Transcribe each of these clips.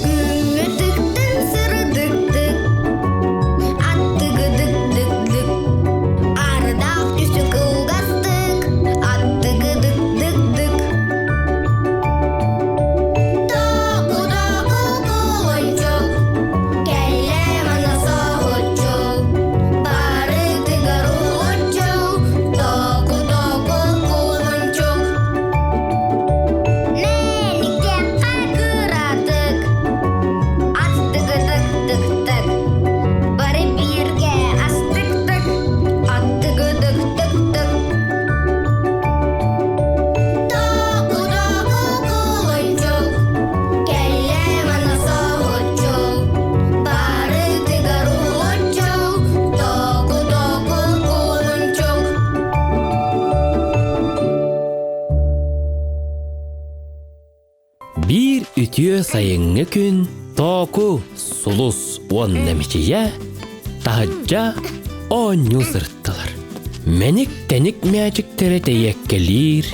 Күҥҥэ тыктын сырдыктык, аттыгыдык-дык-дык, ардаах түсү кылгастык, аттыгыдык-дык-дык. Току-току кулунчук, кэллэ манна соһуччу, барытыгар уһулуччу, току-току кулунчук. Мэниктэххэ кыратык, аттыгыдык-дык-дык, бары бииргэ астык-тык, аттыгыдык-дык-дык. Току-току кулунчук, кэллэ манна соһуччу, барытыгар уһулуччу, току-току кулунчук. Биир үтүө сайыҥҥы күн Тооку, Сулус уонна Мичийэ таһырдьа оонньуу сырыттылар. Мэник-тэник мээчиктэрэ тэйиэккэлиир,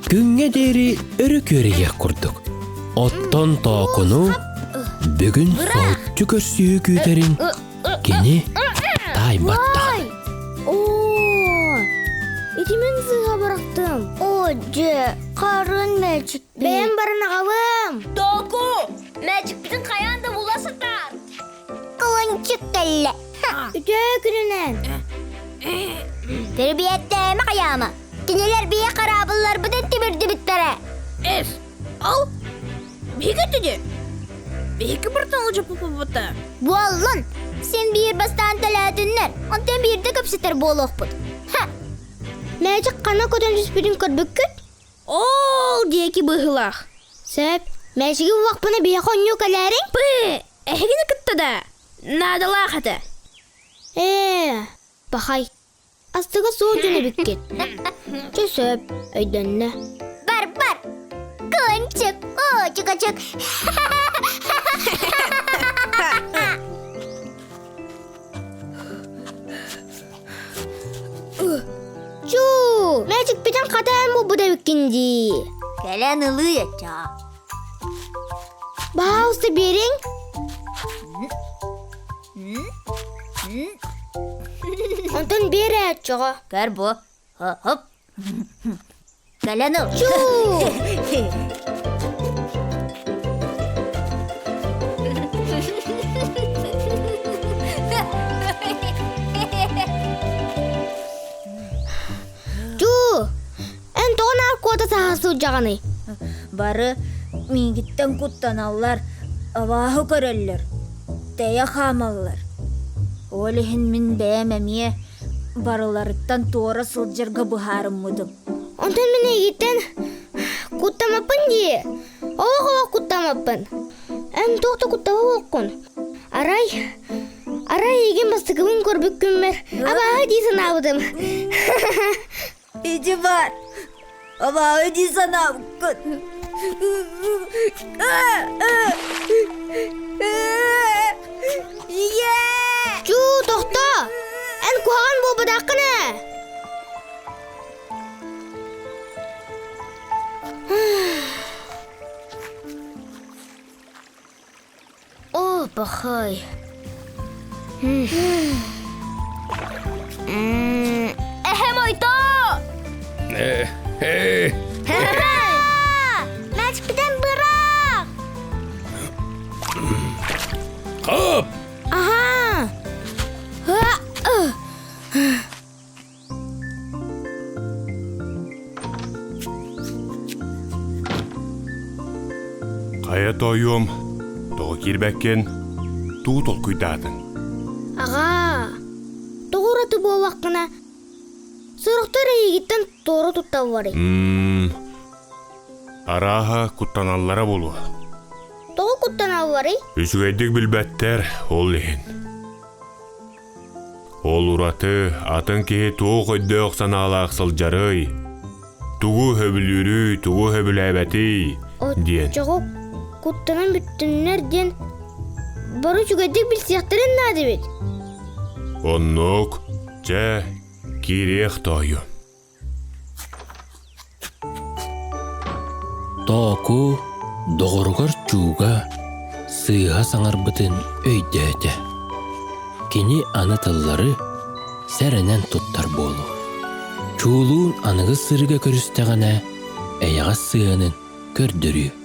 күҥҥэ диэри өрө күөрэйиэх курдук. Оттон Тоокуну бүгүн соһуччу көрсүһүү күүтэрин кини таайбаттаҕа. Оо, ити мин сыыһа бырахтым. Оо, дьэ, харын мээчик. Бэйэм баран аҕалыам. Току, мээчикпитин хайаан да була сатаар. Кылынчык кэллэ. Үтүө күнүнэн. Тэрбиэттээмэ хайаама. Кинилэр бие хараабылларбытын тимирдибиттэрэ. Эс, ал, биһиги түнү. Биһиги быртан дьоппуппута. Буоллун. Син биир бастаан төлөөтүннэр, онтон биирдэ көпсүтэр буолуохпут. Ха! Мээчик хана көтөн түспүтүн көрбүккүт? Ол диэки быһыылаах. Сөп. Мээчиги буллахпына биһиэхэ оонньуу кэлээриҥ. Пы, эһигини кытта да наадалаах этэ. Ээ, пахай. Астыга суох дьон эбиккит. Чэ сөп, өйдөннө. Бар-бар! Кылынчык, оочук-очук. Чуу, мээчикпитин хатаан булбут эбиккин дии. Кэлэн ылыы аччаа. Баһаалыста биэриҥ. Онтон биэр ээ оччоҕо. Көр бу. Хоп. Кэлэн ыл. Чуу! Чуу! Эн тоҕо наар куота саһа сылдьаҕыный? Бары миигиттэн куттаналлар, абааһы көрөллөр, тэйэ хаамаллар. Ол иһин мин бэйэм эмиэ барыларыттан туора сылдьарга быһаарыммытым. Онтон мин эйигиттэн куттамаппын дии. Олох-олох куттамаппын. Эн туох да куттала суоххун. Арай, арай эйигин бастакыбын көрбүт күммэр абааһы дии санаабытым. Иди бар, абааһы дии санаабыккын. Ийээ! Чуу, тохтоо! Эн куһаҕан буолбатаххын ээ! О, пахай. Эһэм ойто! Мээчикпитин быраах! Хоп! Аха! Хайа тоойуом, тоҕо киирбэккин, тугу толкуйдаатыҥ? Аҕаа, тоҕо ураты буоллаххына, сорохтор эйигиттэн туора тутталларый? Мм, арааһа куттаналлара буолуо. Тоҕо куттаналларый? Үчүгэйдик билбэттэр, ол иһин. Ол ураты атын киһи туох өйдөөх-санаалаах сылдьарый, тугу сөбүлүүрүй, тугу сөбүлээбэтий диэн. Оччоҕо куттанан бүттүннэр диэн бары үчүгэйдик билсиэхтэрин наада эбит. Оннук, чэ, киириэх тоойуом. Тооку доҕоругар чууга сыыһа саҥарбытын өйдөөтө. Кини аны тыллары сэрэнэн туттар буолуо. Чуулуун аныгы сырыыга көрүстэҕинэ эйэҕэс сыһыанын көрдөрүө.